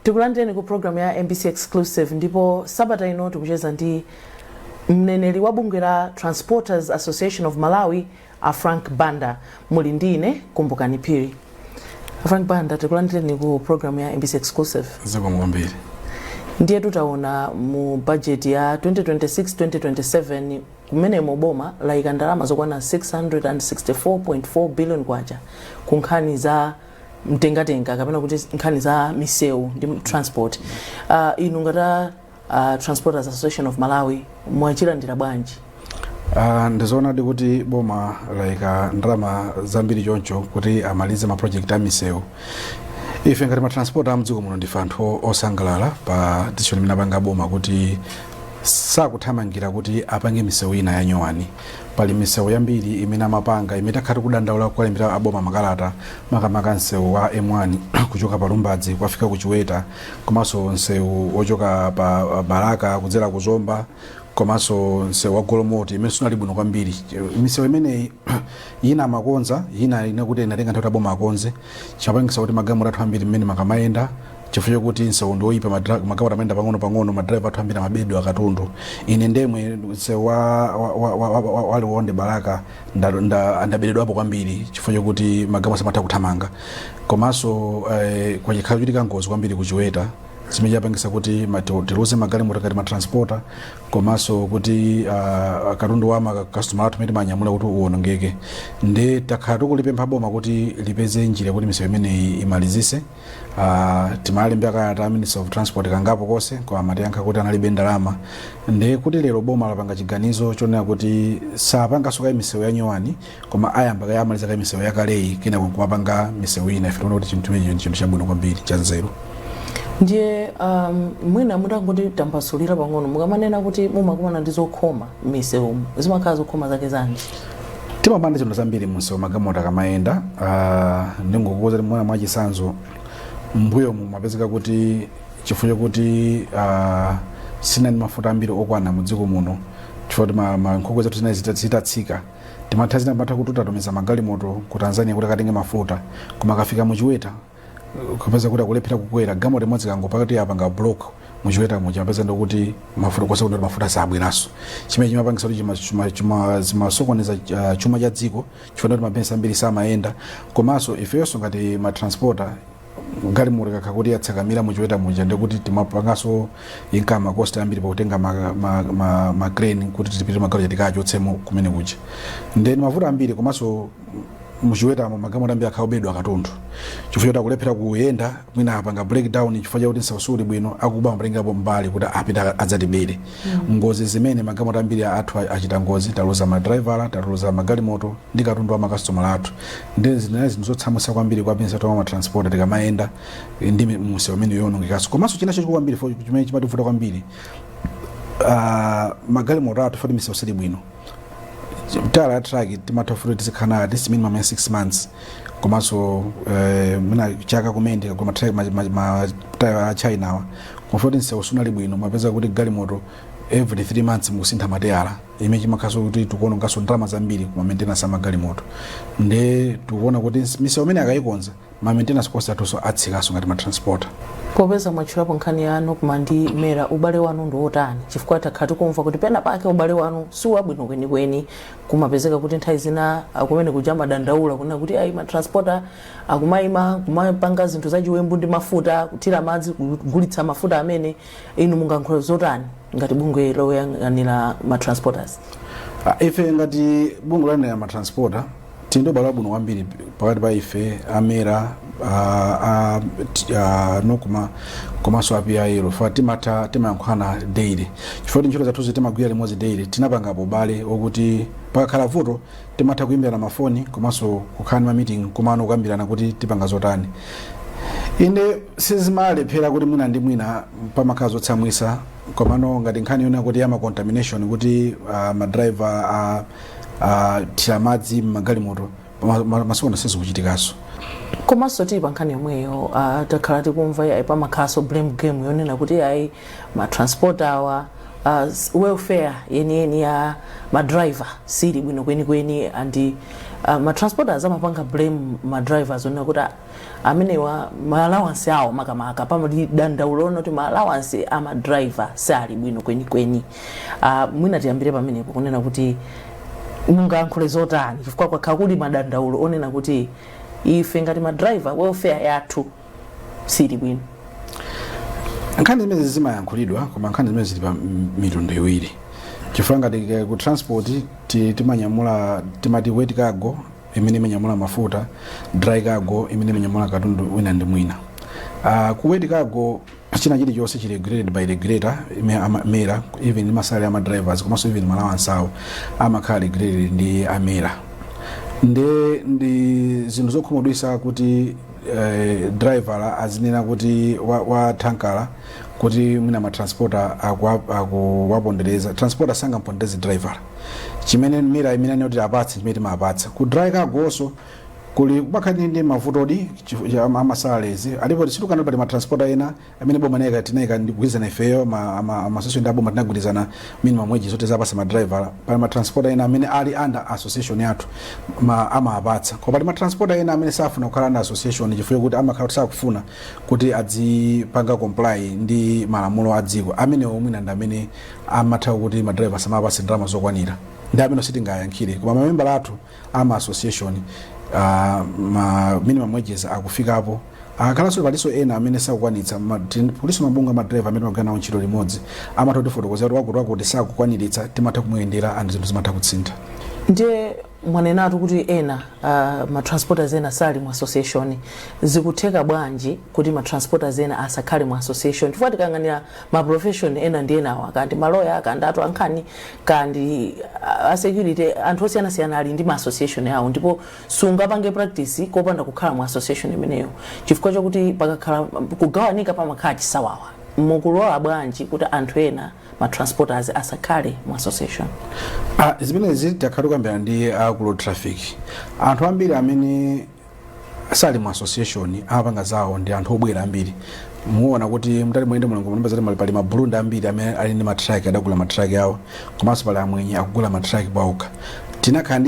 Tikulandireni ku program ya MBC Exclusive, ndipo sabata ino tikucheza ndi mneneri wa bungwe la Transporters Association of Malawi, a Frank Banda. Muli ndi ine, Kumbukani Phiri. A Frank Banda, tikulandireni ku program ya MBC Exclusive. Zikomo kwambiri. Ndiye tutaona mu budget ya 2026-2027, kumene boma layika ndalama zokwana 664.4 billion kwacha ku nkhani za mtengatenga, kapena kuti nkhani za misewu ndi transport, inu ngati Transporters Association of Malawi mwachilandira bwanji? Ndizoonadi kuti boma layika ndalama zambiri choncho kuti amalize ma project a misewu. Ife ngati ma transporter amdziko muno ndife anthu osangalala pa decision imene apanga boma kuti sakuthamangira kuti apange misewu ina ya nyowani. Pali misewu yambiri imene amapanga imene takhala kudandaula, kukalembera aboma makalata, makamaka msewu wa M1 kuchoka pa Lumbadzi kukafika ku Chiweta, komanso msewu wochoka pa Balaka kudzera ku Zomba, komanso msewu wa Golomoti imene sunali bwino kwambiri. Misewu imeneyi ina amakonza, ina inakuti inatenga nthawi kuti aboma akonze, chimapangisa kuti magalimoto athu ambiri mmene makamayenda, chifukwa chokuti msewu ndi woyipa, magalimoto amayenda pang'ono pang'ono, madraiva athu ambiri amabedwa katundu. Ine ndemwe msewu wa Liwonde Balaka ndaberedwapo kwambiri chifukwa chokuti magalimoto samatha kuthamanga. Komanso kwachikhala kuchitika ngozi kwambiri kuchiweta zimene chapangisa kuti tiluze magalimoto ngati ma transporter, komanso kuti katundu wa makasitoma athu amene timanyamula kuti uwonongeke. Ndi takhala tikulipempha boma kuti lipeze njira kuti misewu imeneyi imalizise. Timalembera kalata Minister of Transport kangapo konse, koma amatiyankha kuti analibe ndalama. Ndi kuti lero boma lapanga chiganizo chonena kuti sapanganso kayi misewu ya nyowani, koma ayamba kayi amaliza kayi misewu yakaleyi, kenako kumapanga misewu ina. Ife tiona kuti chinthu chimenechi ndi chinthu chabwino kwambiri, cha nzeru. Ndiye mwina mutangoti tambasulira pang'ono, mukamanena kuti mumakumana ndi zokhoma m'misewumu, zimakhala zokhoma zake zanji? Timapanda zinthu zambiri munsewu magalimoto akamayenda. Ndingokuuza kuti mwina mwachisanzo, mbuyomu mapezeka kuti chifukwa chokuti sina ndi mafuta ambiri okwana mu dziko muno, chifukwa kuti nkhokwe zathu zinali zitatsika, timatha zina timatha kuti tatumiza magalimoto ku Tanzania kuti akatenge mafuta, koma akafika muchiweta kupeza kuti akulephera kukwera. Galimoto imodzi kangopakati apanga block muchiweta muja, mapeza ndikuti mafuta kosa kuti mafuta sabweranso, chimene chimapangisa kuti zimasokoneza chuma cha dziko, chifukwa kuti mabizinesi ambiri samayenda. Komanso ifenso ngati ma transporter, galimoto ikakhala kuti yatsakamira muchiweta muja, ndikuti timapanganso incur ma cost ambiri pakutenga ma crane kuti tipite magalimoto tikachotsemo kumene kuja. Then mavuto ambiri, komanso muchiwetamo magalimoto ambiri akhala obedwa katundu chifukwa choti akulephera kuyenda, mwina apanga breakdown chifukwa chakuti msewu suli bwino, akuba amatengapo mbali kuti apita adzatibere. Ngozi zimene magalimoto ambiri athu achita ngozi, taluza madraivala, taluza magalimoto ndi katundu wa makasitomala athu. Ndi zinali zinthu zotsamwitsa kwambiri kwa business athu wa ma transporter tikamayenda ndi msewu umene yonongekanso. Komanso china chachikulu kwambiri chimene chimativuta kwambiri, magalimoto athu, foti misewu sili bwino, tayala ya truck timatha futi tizikhala nayo at least minimum ya 6 months, komanso mwina chaka kumene koma matayala a China awa. Koma foti msewu sunali bwino, mapeza kuti galimoto every 3 months mukusintha matayala, imene chimakhaso kuti tikuononganso ndalama zambiri kuma maintenance amagalimoto. Nde tikuona kuti misewu imene akayikonza, ma maintenance cost athunso atsikanso ngati ma transporter. Popeza mwatchulapo nkhani ya NOCMA ndi MERA, ubale wanu ndi wotani? Chifukwa takhala tikumva kuti pena pake ubale wanu si wabwino kwenikweni. Kumapezeka kuti nthawi zina kumene kuja madandaula kunena kuti ayi, ma transporter akumayima kumapanga zinthu zachiwembu ndi mafuta, kuthira madzi, kugulitsa mafuta amene. Inu mungayankhule zotani ngati bungwe loyang'anira ma transporters? Ife ngati bungwe loyang'anira ma transporter tili ndi ubale wabwino kwambiri pakati pa ife a MERA, a NOCMA komanso a PIL. Fa timatha timayankhulana daily chifukwa kuti ntchito zathuzi timagwira limodzi daily. Tinapangapo ubale wokuti pakakhala vuto timatha kuimbirana mafoni komanso kukhala ndi ma meeting, komano kukambirana kuti tipanga zotani. Inde, sizimalephera kuti mwina ndi mwina pamakhala zotsamwisa, komano ngati nkhani yona kuti ya ma contamination, kuti madriver thira madzi mmagalimoto, masiku ano sizikuchitikanso. Komanso tili pa nkhani yomweyo, takhala tikumva yayi pamakhalanso blame game yonena kuti ayi, ma transporter awa, welfare yeniyeni ya ma driver sili bwino kwenikweni, and Ma transporters amapanga blame ma drivers onena kuti amenewa ma allowance awo, makamaka pamali dandaulo lona kuti ma allowance ama driver sali bwino kwenikweni. Mwina tiyambire pamenepo kunena kuti mungayankhule zotani, chifukwa kwakhala kuli madandaulo onena kuti ife ngati ma driver welfare yathu sili bwino. Nkhani zimene zimayankhulidwa, koma nkhani zimene zili pa mitundu iwiri, chifukwa ngati ku transport timanyamula, timati wet cargo imene imanyamula mafuta, dry cargo imene imanyamula katundu wina ndi mwina. Ku wet cargo china chilichonse chili regulated by regulator MERA. Even ma salary ama drivers komanso even ma allowance awo amakhala regulated ndi a MERA. Nde ndi zinthu zokhumudwitsa kuti driver azinena kuti wa tankala kuti mwina ma transporter akuwapondereza. Transporter sangampondereze driver. Chimene MERA imene anena kuti apatse, chimene timapatsa. Ku dry cargo kuli kumakhala ndi mavutodi ama salaries alipo. Situkana pali ma transporter ena amene boma naika tinaika ndikugwirizana ifeyo ama association ndi aboma, tinagwirizana minimum wage zote zapasa ma driver. Pali ma transporter ena amene ali under association yathu amapatsa, koma pali ma transporter ena amene safuna kukhala under association chifukwa kuti amakhala kuti sakufuna kuti adzipanga comply ndi malamulo a dziko. Amenewo mwina ndi amene amatha kuti ma driver samapatse ndalama zokwanira, ndi amene sitingayankhire. Koma mamembala athu ama association, ma minimum wages akufikapo. Akhalanso palinso ena amene sakukwanitsa. Kulinso mabungwe ama driver amene timagwira nawo ntchito limodzi, amatha kutifotokozera kuti wakuti wakuti sakukwaniritsa, timatha kumuyendera and zinthu zimatha kutsintha. Ndiye mwanenatu kuti ena ma transporters ena sali mu association. Zikutheka bwanji kuti ma transporters ena asakhale mu association? Chifukwa tikayang'anira ma profession ena ndi enawa, kandi maloya, kandi atu ankhani, kandi a security, anthu osiyanasiyana ali ndi ma association yawo, ndipo sungapange practice kopanda kukhala mu association imeneyo, chifukwa chakuti pakakhala kugawanika pamakhala chisawawa. Mukulola bwanji kuti anthu ena, ma transporters, asakhale mu association? Zimenezi takhala tikukambirana ndi aku road traffic. Anthu ambiri amene sali mu association amapanga zawo ndi anthu obwera ambiri. Muona kuti mutati muyende mulongo munomba zati pali maburundi ambiri amene ali ndi matraki, adagula matraki awo, komanso pali amwenye akugula matraki paokha. Tinakhala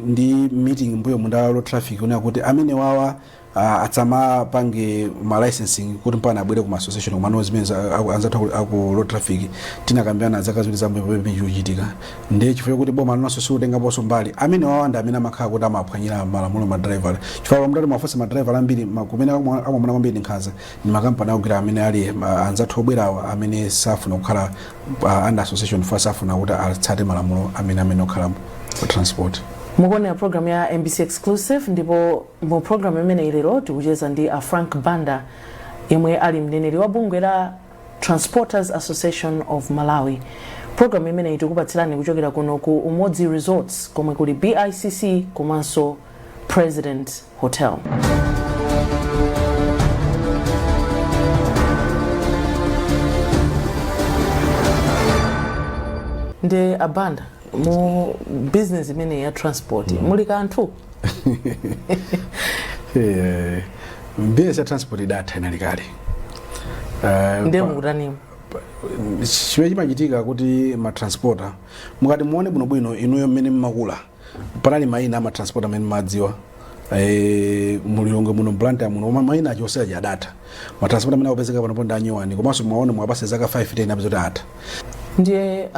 ndi meeting mbuyo munda road traffic kunena kuti amene wawa atsamapange ma licensing kuti mpaka abwere ku association. Komano zimene anzathu aku road traffic tinakambirana zaka 2 zambuyo pamene chikuchitika, ndiye chifukwa kuti boma linonso sikutengaponso mbali. Amene wawa ndi amene amakhala kuti amaphwanyira malamulo ma driver, chifukwa mutati mwafunsa ma driver ambiri kumene amamuna kwambiri ndi nkhanza ndi makampani akugwira amene ali anzathu obwerawa amene safuna kukhala under association, fa safuna kuti atsate malamulo amene okhala ku transport. Mukuonera program ya MBC Exclusive, ndipo mu program imeneyi lero tikucheza ndi a Frank Banda yemwe ali mneneri wa bungwe la Transporters Association of Malawi. Program imeneyi tikupatsirani kuchokera kuno ku Umodzi Resorts komwe kuli BICC komanso President Hotel. Ndi abanda mu business imene ya transport muli kanthu? Business ya transport idatha, inali kale. Ndiye mukutanimo? Chimene chimachitika kuti ma transporter, mukati muone bwinobwino inuyo mmene mmakula, panali mayina ama transporter amene mmadziwa mulilongwe muno, Blantyre muno, koma mayina achonse aja adatha. Ma transporter amene akupezeka panopo ndi anyuwani, komanso mwaone mwapase zaka 5 10 apeza kuti atha. Ndiye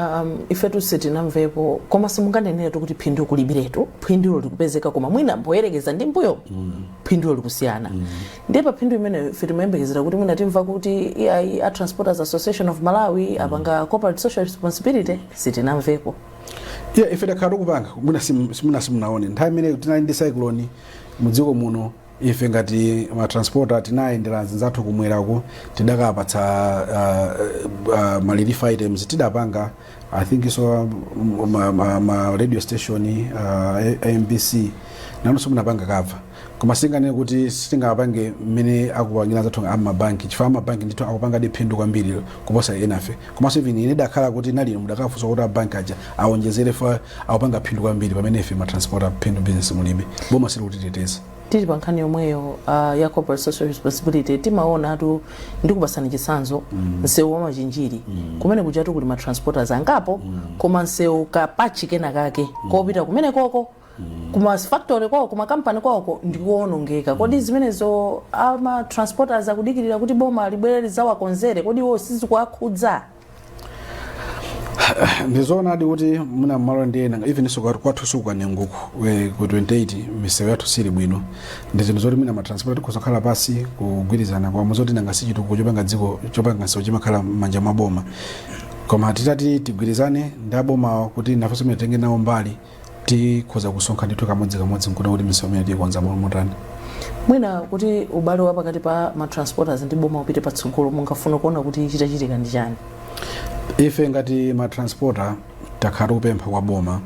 ifetu sitinamvepo, koma simunganeneretu kuti phindu kulibiretu. Phindulo likupezeka, koma mwina poyerekeza ndi mbuyo phindulo likusiyana. Ndiye pa phindu imeneyo ife timayembekezera kuti mwina timva kuti iyayi, a Transporters Association of Malawi apanga corporate social responsibility. Sitinamvepo. Yeah, ife takhala tikupanga. Mwina mwina simunaone nthawi imene tinali ndi cyclone mudziko muno, ife ngati ma transporter tinayendera anzathu kumwerako, tidakapatsa ma relief items. Tidapanga, I think so, ma radio station MBC nanonso munapanga cover. Koma singanene kuti sitingapange mmene akupangira anzathu amabanki, chifukwa amabanki ndithu akupanga di phindu kwambiri kuposa enafe. Komanso even ine dakhala kuti nalino mudakafunsa kuti abanki aja awonjezere fa akupanga phindu kwambiri, pamene ife ma transporter phindu business mulibe, boma silikutiteteza. Tili pa nkhani yomweyo ya corporate social responsibility, timaona atu, ndikupasani chitsanzo, msewu wa Machinjiri kumene kujatu kuli ma transporters angapo, koma msewu kapachi kena kake kopita kumene koko. Kuma factory kwawo, kuma kampani kwawoko ndikuwonongeka. Kodi zimenezo ama transporters akudikirira kuti boma libwere lidzawakonzere, kodi iwo sizikuwakhudza? Ndizoonadi kuti muna malo ndi ena, even so kwathu sukanenguku ku 28 misewu yathu sili bwino. Ndi zinthu zoti mwina matransport tikhoza kukhala pasi kugwirizana kwa muzoti nanga si chitukuko chopanga dziko, chopanga msewu chimakhala m'manja mwa boma, koma titati tigwirizane ndi abomawo kuti nafenso mene tenge nawo mbali, tikhoza kusonkha ndithu kamodzi kamodzi nkuona kuti misewu imene tiyikonza motani. Mwina kuti ubale wa pakati pa ma transporters ndi boma upite patsogolo, mungafuna kuona kuti chitachitika ndi chani? Ife ngati matransporter takhala tikupempha kwa boma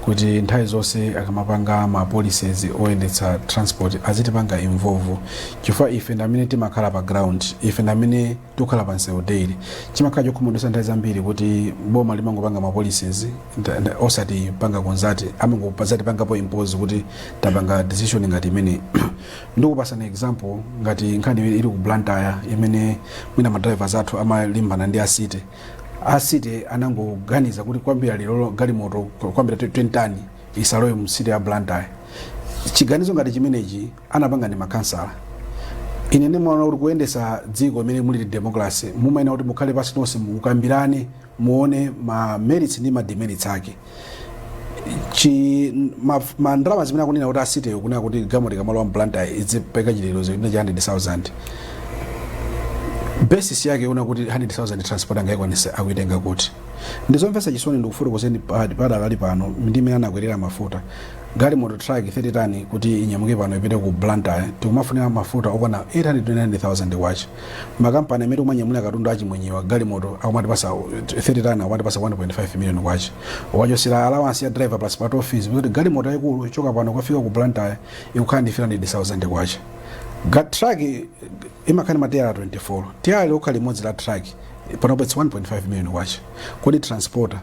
kuti nthawi zonse akamapanga ma policies oyendetsa transport azitipanga involve, chifukwa ife ndi amene timakhala pa ground, ife ndi amene tikukhala pa msewu daily. Chimakhala chokhumudwitsa nthawi zambiri kuti boma limangopanga ma policies osati panga consult, amangozatipangapo impose kuti tapanga decision ngati imene. Ndikupasani example, ngati nkhani imene ili ku Blantyre imene mwina ma drivers athu amalimbana ndi a city. A city anangoganiza kuti kwambira lero galimoto kwambira 20 tani isalowe mu city ya Blantyre. Chiganizo ngati chimenechi anapanga ndi makansala. Ine ndimaona kuti kuyendesa dziko imene muli democracy, mumayenera kuti mukhale pasi nonse, mukambirane, muone ma merits ndi ma demerits ake. Chi ma ndalama zimene akunena kuti a city kunena kuti galimoto ikamalowa m'Blantyre idzipeka chilolezo chimene cha 100,000, basis yake una kuti 100,000 transport angayikwanise akuitenga kuti? Ndizomvetsa chisoni. Ndikufotokozeni, padakali pano ndi imene anakwerera mafuta, galimoto truck 30 tani kuti inyamuke pano ipite ku Blantyre tikumafunira mafuta okwana 890,000 kwacha. Makampani amene tikumanyamulira katundu achimwenyewa, galimoto akumatipasa 30 tani akumatipasa 1.5 million kwacha, wachosera allowance ya driver plus patrol fees, kuti galimoto yayikulu choka pano kukafika ku Blantyre ikukhala ndi 300,000 kwacha. Truck imakhala mateyala 24, teyala lokha limodzi la truck panopo it's 1.5 million kwacha. Kodi transporter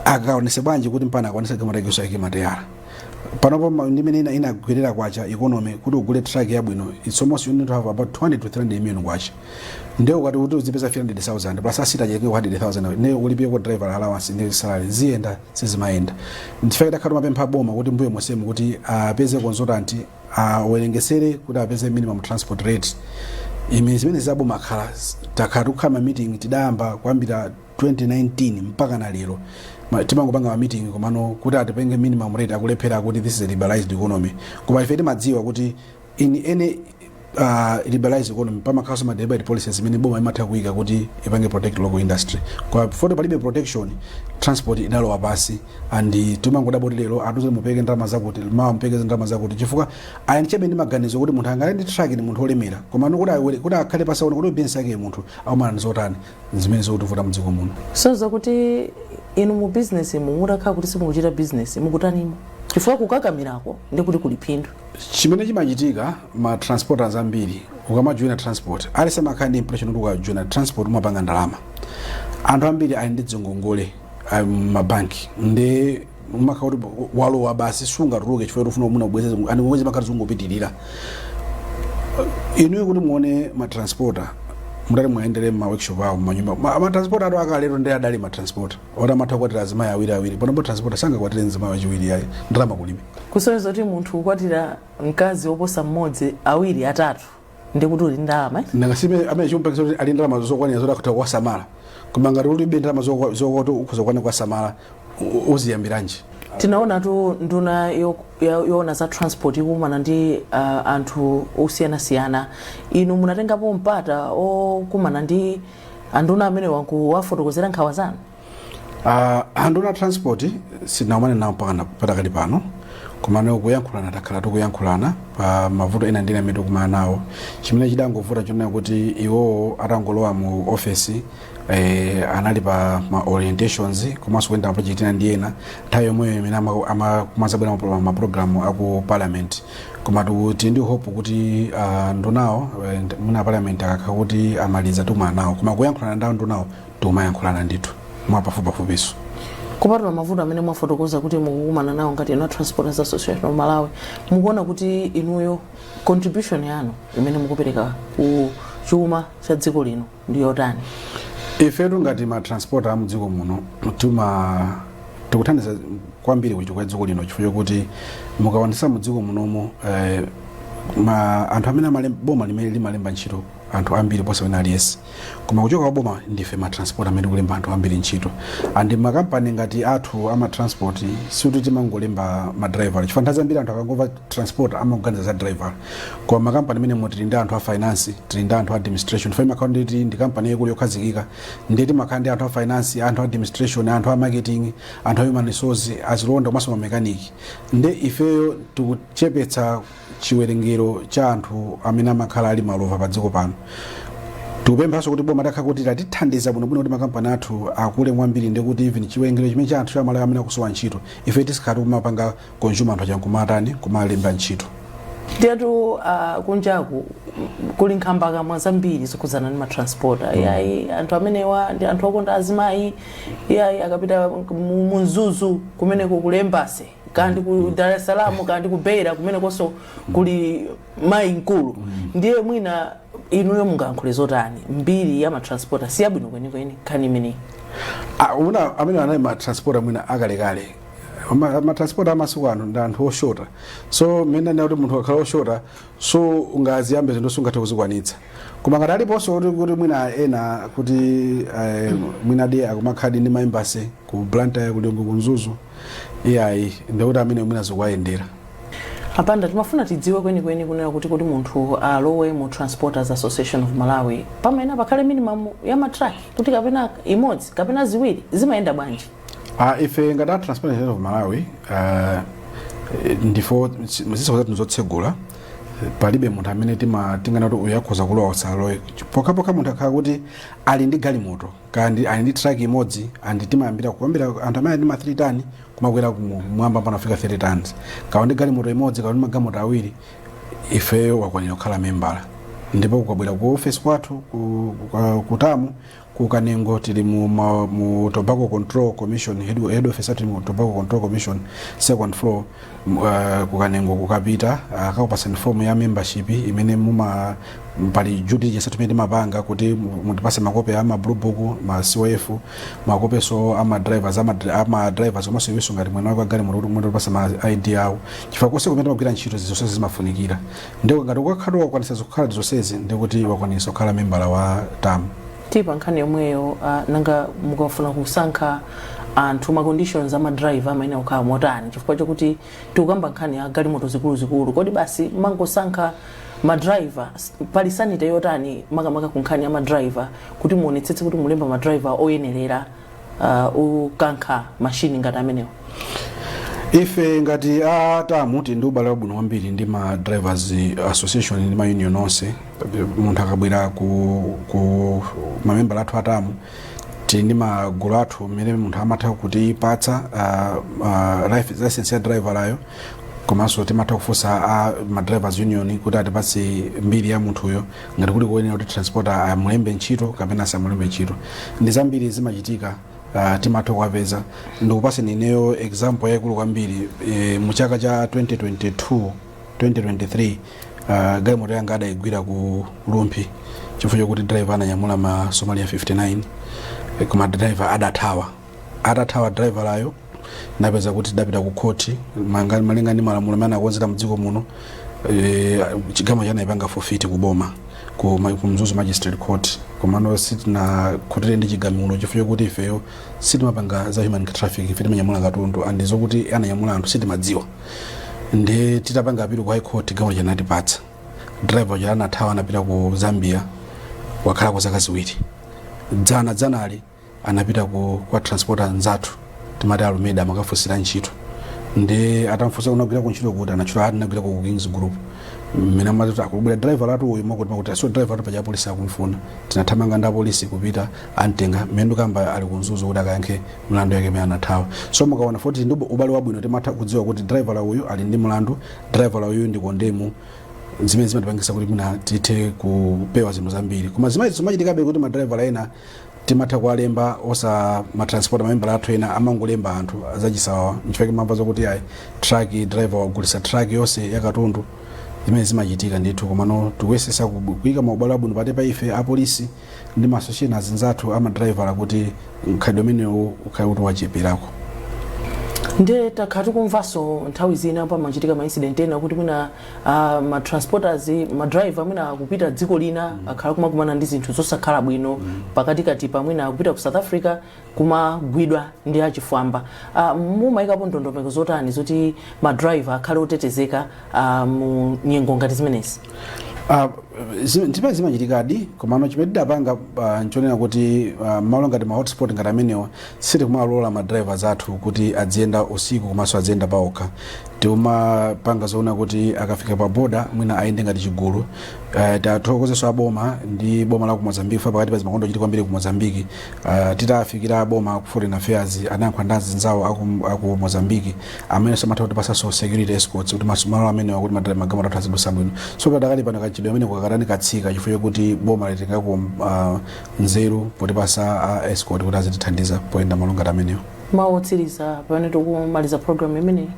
akaonese bwanji kuti mpana akwanise galimoto yake yake mateyala? Panopo ndimene inagwerera kwacha economy, kuti ugule truck yabwino it's almost you need to have about 200 to 300 million kwacha. Ndiye ukati kuti uzipeza 300,000 plus a city acheke 100,000, ndiye ulipire ko driver allowance ndi salary, ziyenda? Sizimayenda. Ndifake takhala mapempha boma kuti mbuyo mosemu kuti apeze consultant awerengesere kuti apeze minimum transport rate ime. Zimene zaboma akhala takhala tikukhala ma meeting, tidayamba kuyambira 2019 mpaka na lero. Timangopanga ma meeting, komano kuti atipenge minimum rate akulephera, kuti this is a liberalized economy. Koma ife timadziwa kuti in any liberalized economy pamakhalanso ma deliberate policies imene boma imatha kuyika kuti ipange protect local industry. Kwa foto palibe protection, transport idalowa pasi and timangodabwa kuti lero atuze mupeke ndalama zakuti, mawa mupeke ndalama zakuti, chifukwa ayani chabe ndi maganizo kuti munthu angale ndi truck ni munthu olemera. Koma kuti kuti akhale pasi aone kuti business yake munthu aumana ndi zotani, zimene zikutivuta mdziko muno. So zakuti inu mu business mu mutakhala kuti simukuchita business, mukutanimo? Chifukwa kukakamirako ndi kuti kuli phindu. Chimene chimachitika, ma transporters ambiri ukamajoina transport, alese amakhala ndi impression kuti ukajoina transport umapanga ndalama. Anthu ambiri ali ndi dzingongole mabanki, ndi umakhala kuti walowa basi, sungatuluke chifukwa ufuna umuna ubweze ani ngongole zimakhala zungopitirira. Inuyo kuti muone ma transporter, mutati muyendere ma workshop awo, manyumba ma transporter atu akalero ndi adali ma transporter oti amatha kukwatira azimayi awiri awiri. Panopo transporter sangakwatire mzimayi wachiwiri ayi, ndalama kulibe. Kusonyeza kuti munthu kukwatira mkazi woposa mmodzi, awiri, atatu, ndi kuti uli ndalama, eh? Nanga sime amene chimupangisa kuti ali ndalama zokwanira zoti akutha kuwasamala, koma ngati ulibe ndalama zokuti ukhoza kukwana kuwasamala, uziyambiranji? Tinaona tu nduna yoona za transport ikukumana ndi anthu osiyanasiyana. Inu munatengapo mpata okumana ndi anduna amene wakuwafotokozera nkhawa zanu? Anduna transport sitinakumane nawo mpaka patakali pano, komano kuyankhulana takhala tikuyankhulana pa mavuto ena ndi ena amene tikumana nawo. Chimene chidangovuta chonena kuti iwowo atangolowa mu office, anali pa ma orientations komanso kuyenda ma project ena ndi ena nthawi yomweyo imene kumazabwera ma program aku parliament. Koma tikuti ndi hope kuti ndunawo muna parliament akakhala kuti amaliza, tikumana nawo. Koma kuyankhulana ndawo ndunawo tikumayankhulana ndithu mwapafupipafupiso. Kupatula mavuto amene mwafotokoza kuti mukukumana nawo ngati inu a Transporters Association of Malawi, mukuona kuti inuyo contribution yanu imene mukupereka ku chuma cha dziko lino ndi yotani? Ifetu ngati ma transporter a mdziko muno Tikuthandiza kwambiri kuchitukuko dziko lino, chifukwa chokuti mukaonesa mu dziko munomo, ma anthu amene boma limene limalemba ntchito anthu ambiri posa wina aliyense, koma kuchoka kwa boma, ndife ma transport amene tikulemba anthu ambiri ntchito. And makampani ngati athu ama transport, sikuti timangolemba ma driver, chifukwa nthawi zambiri anthu akangomva transport amakuganiza za driver. Koma makampani amene tili ndi anthu a finance, tili ndi anthu a administration. Fa imakhala nditi ndi kampani yaikulu yokhazikika, ndiye timakhala ndi anthu a finance, anthu a administration, anthu a marketing, anthu a human resource, azilonda komanso mamekaniki. Nde ifeyo tikuchepetsa chiwerengero cha anthu amene amakhala ali malova pa dziko pano. Tikupemphanso kuti boma takhala kuti latithandiza bwinobwino kuti makampani athu akule kwambiri, ndi kuti even chiwerengero chimene cha anthu chamalawi amene akusowa ntchito, ife tisikhala tikumapanga consume anthu achankumatani kumalemba ntchito. Ndiyetu kunjaku kuli nkhambakamwa zambiri zokhudzana ndi matransporter. Yayi, anthu amenewa ndi anthu okonda azimayi. Yayi, akapita mu Mzuzu kumeneko kulembase, kandi ku Dar es Salaam, kandi ku Beira kumenekonso kuli mayi mkulu. Ndiye mwina inuyo mungayankhule zotani? Mbiri ya matransporter siyabwino kwenikweni nkhani imeneyi. Ah, una amene anali matransporter mwina akalekale. Matransporter amasiku ano ndi anthu oshota. So mmene ndina kuti munthu akakhala oshota, so ungaziyambe zinthu sungathe kuzikwanitsa. Koma ngati aliponso kuti mwina ena kuti mwina di akumakhadi ndi ma embassy ku Blantyre, ku Lilongwe, ku Mzuzu, iyayi, ndikuti amene mwina zikuwayendera. Apanda, timafuna tidziwe kwenikweni kunena kuti munthu alowe mu Transporters Association of Malawi, pamene pakhale minimum ya matraki, kuti kapena imodzi kapena ziwiri, zimayenda bwanji? Ife ngati a Transport Association of Malawi, ndifo zitseko zathu zotsegula. Palibe munthu amene tingana kuti uyu akhoza kulowa, usalowe, pokhapokha munthu akhala kuti ali ndi galimoto kandi ali ndi truck imodzi. And timayambira kuyambira anthu amene ali ndi ma 3 ton kumakwera kumwamba panafika 30 tons. Kawa ndi galimoto imodzi, kawa ndi magalimoto awiri, ifeyo wakwanira kukhala membala. Ndipo kukabwera ku office kwathu ku TAM ku Kanengo, tili mu Tobacco Control Commission head office athu mu Tobacco Control Commission, second floor, ku Kanengo. Kukapita akakupasani form ya membership imene muma pali due diligence athu imene timapanga kuti mutipase makope ama blue book, ma COF, makopeso ama drivers, ama drivers, komanso iwenso ngati mwene wake wa galimoto kuti mutipase ma ID awo, chifukwa konse kumene timagwira ntchito zonsezi zimafunikira. Ndipo ngati ukakhala wakwanisa zokhala zonsezi, ndikuti wakwanisa kukhala membala wa TAM. Tipa nkhani yomweyo, nanga mukafuna kusankha anthu, ma conditions ama driver amayenera kukhala motani? Chifukwa chokuti tikukamba nkhani ya galimoto zikuluzikulu, kodi basi mangosankha madriver? Pali sanity yotani makamaka ku nkhani ya madriver, kuti muonetsetse kuti mulemba madriver oyenerera ukankha mashini ngati amenewo? Ife ngati a TAM tili ndi ubale wabwino kwambiri ndi ma drivers association ndi ma union onse. Munthu akabwera ku mamembala athu a TAM, tili ndi magulu athu mmene munthu amatha kutipatsa license ya driver layo, komanso timatha kufunsa a ma drivers union kuti atipatse mbiri ya munthuyo, ngati kuli kuyenera kuti transporter amulembe ntchito kapena asamulembe ntchito. Ndi zambiri zimachitika, timatha kuwapeza. Ndikupaseni ineyo example yaikulu kwambiri. Mu chaka cha 2022 2023, galimoto yanga adayigwira ku Rumphi chifukwa chokuti driver ananyamula ma Somalia 59, koma driver adathawa. Atathawa driver layo, napeza kuti tidapita ku khoti. Malinga ndi malamulo amene anakonzera mdziko muno, chigamulo chanayipanga forfeit kuboma ku Mzuzu Magistrate Court. Komano sitinakhutire ndi chigamulo chifukwa chokuti ifeyo sitimapanga za human traffic, ife timanyamula katundu, and zokuti ananyamula anthu sitimadziwa. Ndi titapanga appeal ku High Court, chigamulo chanatipatsa. Driver uja anathawa, anapita ku Zambia, wakhala kwa zaka 2. Dzana dzanali anapita kwa transporter nzathu, timati Alumeda, amakafunsira ntchito. Ndi atamfunsa unagwira ku ntchito kuti, anatchula ati anagwira ku Kings Group. Mmene amati akubwera driver latu uyu, mwakuti mwakuti, so driver atu paja apolisi akumfuna. Tinathamanga ndi apolisi kupita, amtenga. Mmene ndikamba ali ku Mzuzu kuti akayankhe mlandu yake imene anathawa. So mukaona foti ndi ubale wabwino, timatha kudziwa kuti driver la uyu ali ndi mlandu, driver la uyu ndi condemn, zimene zimatipangisa kuti mwina tithe kupewa zinthu zambiri. Koma zimene zimachitikabe kuti madriver ena timatha kuwalemba osa matransport, mamembala athu ena amangolemba anthu zachisawawa. Nchifukwa mamva zokuti ayi, truck driver wagulisa truck yonse ya katundu. Zimene zimachitika ndithu, komano tikuyesesa kuyika maubale abwino pati pa ife apolisi ndi ma association azinzathu amadriver kuti mkhalidwe umenewu ukhale kuti wacheperako. Ndiye takhala tikumvanso nthawi zina pamachitika ma incident ena kuti mwina ma transporters, ma driver mwina akupita dziko lina, akhala kumakumana ndi zinthu zosakhala bwino pakatikati pa mwina akupita ku South Africa, kumagwidwa ndi achifwamba. Mumayikapo ndondomeko zotani zoti ma driver akhale otetezeka mu nyengo ngati zimenezi? Zimene zimachitikadi, komano chimene tidapanga nchonena kuti malo ngati ma hotspot ngati amenewa sitikumalola ma drivers athu kuti adziyenda usiku komanso adziyenda paokha. Timapanga zoona kuti akafika pa border mwina ayende ngati chigulu. Tathokozeso aboma ndi boma la ku Mozambique pakati pa zimakondo chiti kwambiri ku Mozambique. Titafikira aboma ku Foreign Affairs, anayankhula ndi anzawo aku Mozambique amene samatha kutipasanso security escorts kuti malo amenewa kuti magalimoto athu azidusa bwino. So padakali pano kachidwe amene kakatani katsika chifukwa chokuti boma litengako nzeru potipasa escort kuti azitithandiza poyenda malo ngati amenewa. Mawu otsiriza pamene tikumaliza program imeneyi?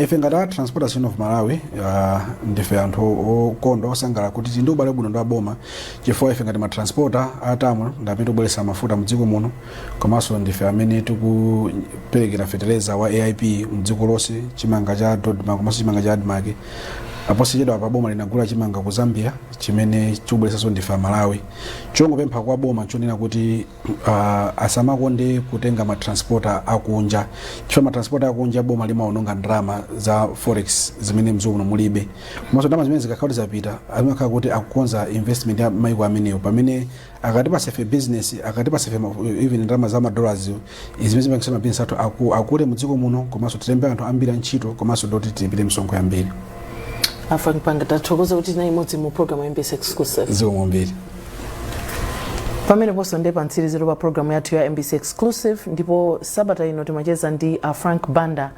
Ife ngati a Transport Association of Malawi ndife anthu okondwa, osangalala kuti tili ndi ubale bwino ndi aboma, chifukwa ife ngati matransporter atamu ndi amene tikubweretsa mafuta mdziko muno, komanso ndife amene tikuperekera fetereza wa AIP mdziko lonse, chimanga cha DODMA komanso chimanga cha ADMARC. Aposachedwa pa boma linagula chimanga ku Zambia chimene chikubweretsanso ndife Amalawi. Chongopempha kwa boma chonena kuti asamakonde kutenga matransporter akunja, chifukwa matransporter akunja boma limaononga ndalama za forex zimene mdziko muno mulibe, komanso ndalama zimene zikakhala kuti zapita amakhala kuti akukonza investment ya maiko amenewo, pamene akatipasa ife business, akatipasa ife even ndalama za madollars zimene zimapangisa mabusiness athu akule mudziko muno, komanso tilembe anthu ambiri antchito, komanso ndoti tilipire misonkho yambiri. A Frank Banda, tathokoza kuti tinali imodzi mu program ya MBC Exclusive. Zikomo kwambiri. Pamene ponso ndi pa mtsiriziro pa programu yathu ya MBC Exclusive, ndipo sabata ino timacheza ndi a Frank Banda,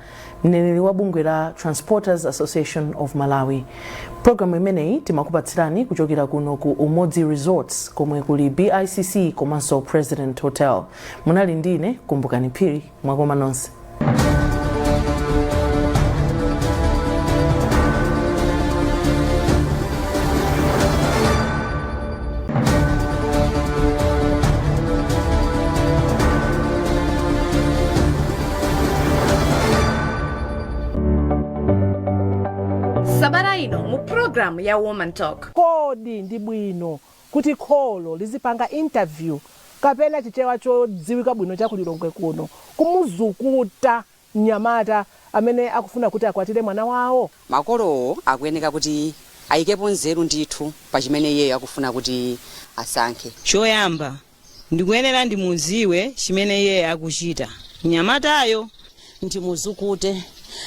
mneneri wa bungwe la Transporters Association of Malawi. Programu imeneyi timakupatsirani kuchokera kuno ku Umodzi Resorts komwe kuli BICC komanso President Hotel. Munali ndine Kumbukani Phiri. Mwakoma nonse. Sabata ino mu programu ya Woman Talk. Kodi ndi bwino kuti kholo lizipanga interview, kapena Chichewa chodziwika bwino cha kuLilongwe kuno, kumuzukuta mnyamata amene akufuna kuti akwatire mwana wawo? Makolowo akuyeneka kuti ayikepo nzeru ndithu pa chimene iyeyo akufuna kuti asankhe. Choyamba ndikuyenera ndimuziwe chimene iye akuchita mnyamatayo. Ndimuzukute,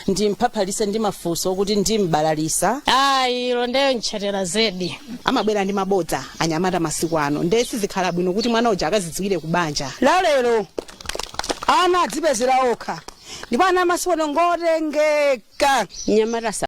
ndimphaphalise ndi mafunso okuti ndimbalalisa. Ayi, ilo ndeyo ntchetera zedi. Amabwera ndi mabodza anyamata masiku ano, nde sizikhala bwino kuti mwana uja akazidziwire kubanja. Lalero ana adzipezera okha, ndipo ana masiku ano ngotengeka. Mnyamata.